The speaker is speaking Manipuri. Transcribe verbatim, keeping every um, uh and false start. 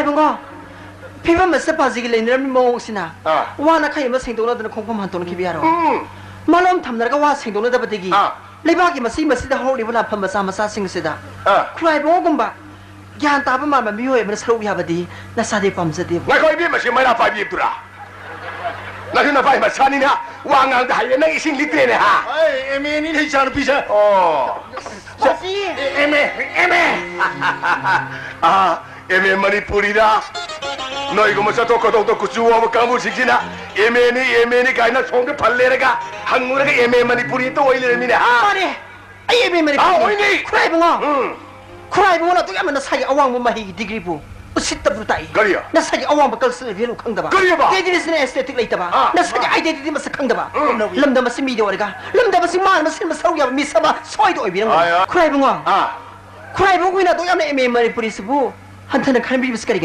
ꯌꯦꯡꯉꯣ, ꯐꯤꯕꯝ ꯑꯁꯤꯗ ꯄꯥꯖꯤꯒꯤ ꯂꯩꯅꯔꯝꯃꯤ ꯃꯑꯣꯡꯁꯤꯅ ꯑꯥ꯫ ꯋꯥꯅ ꯈꯩ ꯑꯃ ꯁꯦꯡꯗꯣꯛꯅꯗꯅ ꯈꯣꯡꯐꯝ ꯍꯟꯗꯣꯛꯅꯈꯤꯕ ꯌꯥꯔꯣꯏ꯫ ꯎꯝ꯫ ꯃꯂꯣꯝ ꯊꯝꯅꯔꯒ ꯋꯥ ꯁꯦꯡꯗꯣꯛꯅꯗꯕꯗꯒꯤ ꯑꯥ꯫ ꯂꯩꯕꯥꯛꯀꯤ ꯃꯁꯤ ꯃꯁꯤꯗ ꯍꯧꯔꯛꯂꯤꯕ ꯂꯥꯟꯐꯝ ꯃꯆꯥ ꯃꯆꯥꯁꯤꯡ ꯑꯁꯤꯗ ꯑꯥ꯫ ꯈꯨꯔꯥꯏꯕꯨꯡꯒꯨꯝꯕ ꯒ꯭ꯌꯥꯟ ꯇꯥꯕ ꯃꯥꯟꯕ ꯃꯤꯑꯣꯏ ꯑꯃꯅ ꯁꯔꯨꯛ ꯌꯥꯕꯗꯤ ꯅꯁꯥꯗꯤ ꯄꯥꯝꯖꯗꯦꯕ꯫ ꯉꯥꯏꯈꯣ, ꯏꯕꯦꯝꯃ, ꯁꯤ ꯃꯩꯔꯥ ꯄꯥꯏꯕꯤꯗꯨꯔꯥ? ꯅꯪꯁꯨ ꯅꯄꯥꯏ ꯃꯆꯥꯅꯤꯅ ꯋꯥ ꯉꯥꯡꯗ ꯍꯩꯔꯦ, ꯅꯪ ꯏꯁꯤꯡ ꯂꯤꯇ꯭ꯔꯦꯅꯦ, ꯍꯥ? ꯑꯩ ꯑꯦꯝ ꯑꯦꯅꯤꯅꯦ, ꯏꯆꯥꯅꯨꯄꯤꯁꯦ꯫ ꯑꯣ꯫ ꯃꯁꯤ ꯑꯦꯝ ꯑꯦ, ꯑꯦꯝ ꯑꯦ꯫ ꯑꯥ, ꯑꯦꯝ ꯑꯦ ꯃꯅꯤꯄꯨꯔꯤꯗ ꯅꯣꯏꯒꯨꯝꯕ ꯆꯠꯊꯣꯛ ꯈꯣꯠꯇꯣꯛꯇ ꯀꯨꯆꯨ ꯋꯥꯕ ꯀꯥꯡꯕꯨꯁꯤꯡꯁꯤꯅ ꯑꯦꯝ ꯑꯦꯅꯤ, ꯑꯦꯝ ꯑꯦꯅꯤ ꯀꯥꯏꯅ ꯁꯣꯝꯗ ꯐꯜ ꯂꯩꯔꯒ ꯍꯪꯉꯨꯔꯒ ꯑꯦꯝ ꯑꯦ ꯃꯅꯤꯄꯨꯔꯤ ꯍꯦꯛꯇ ꯑꯣꯏ ꯂꯩꯔꯝꯃꯤꯅꯦ, ꯍꯥ? ꯃꯥꯅꯦ꯫ ꯑꯩ ꯑꯦꯝ ꯑꯦ ꯃꯅꯤꯄꯨꯔꯤ ꯑꯥ, ꯑꯣꯏꯅꯤ꯫ ꯈꯨꯔꯥꯏꯕꯨꯡꯉꯣ꯫ ꯎꯝ꯫ ꯈꯨꯔꯥꯏꯕꯨꯡꯉꯣ, ꯑꯗꯨꯛ ꯌꯥꯝꯅ ꯅꯁꯥꯒꯤ ꯑꯋꯥꯡꯕ ꯃꯍꯩꯒꯤ ꯗꯤꯒ꯭ꯔꯤꯕꯨ ꯎꯁꯤꯠꯇꯕꯗꯨ ꯇꯥꯛꯏ꯫ ꯀꯔꯤ? ꯅꯁꯥꯒꯤ ꯑꯋꯥꯡꯕ cultural value ꯈꯪꯗꯕ꯫ ꯀꯔꯤꯑꯕ? Traditional aesthetic ꯂꯩꯇꯕ꯫ ꯑꯥ꯫ ꯅꯁꯥꯒꯤ identity ꯃꯁꯛ ꯈꯪꯗꯕ꯫ ꯎꯝ꯫ ꯂꯝꯗꯝ ꯑꯁꯤ ꯃꯤꯗ ꯑꯣꯏꯔꯒ, ꯂꯝꯗꯝ ꯑꯁꯤ ꯃꯥꯅ ꯃꯁꯤꯟꯕ ꯁꯔꯨꯛ ꯌꯥꯕ ꯃꯤ ꯁꯃꯥꯖ ꯁꯣꯏꯗ ꯑꯣꯏꯕꯤꯔꯝꯒꯅꯤ꯫ ꯑꯥ, ꯑꯥ꯫ ꯈꯨꯔꯥꯏꯕꯨꯡꯉꯣ꯫ ꯑꯥ꯫ ꯈꯨꯔꯥꯏꯕꯨꯡ ꯑꯣꯏꯅ ꯑꯗꯨꯛ ꯌꯥꯝꯅ ꯑꯦꯝ ꯑꯦ ꯃꯅꯤꯄꯨꯔꯤꯁꯤꯕꯨ ꯍꯟꯊꯅ ꯈꯟꯕꯤꯕꯁꯤ ꯀꯔꯤꯒꯤꯅꯣ?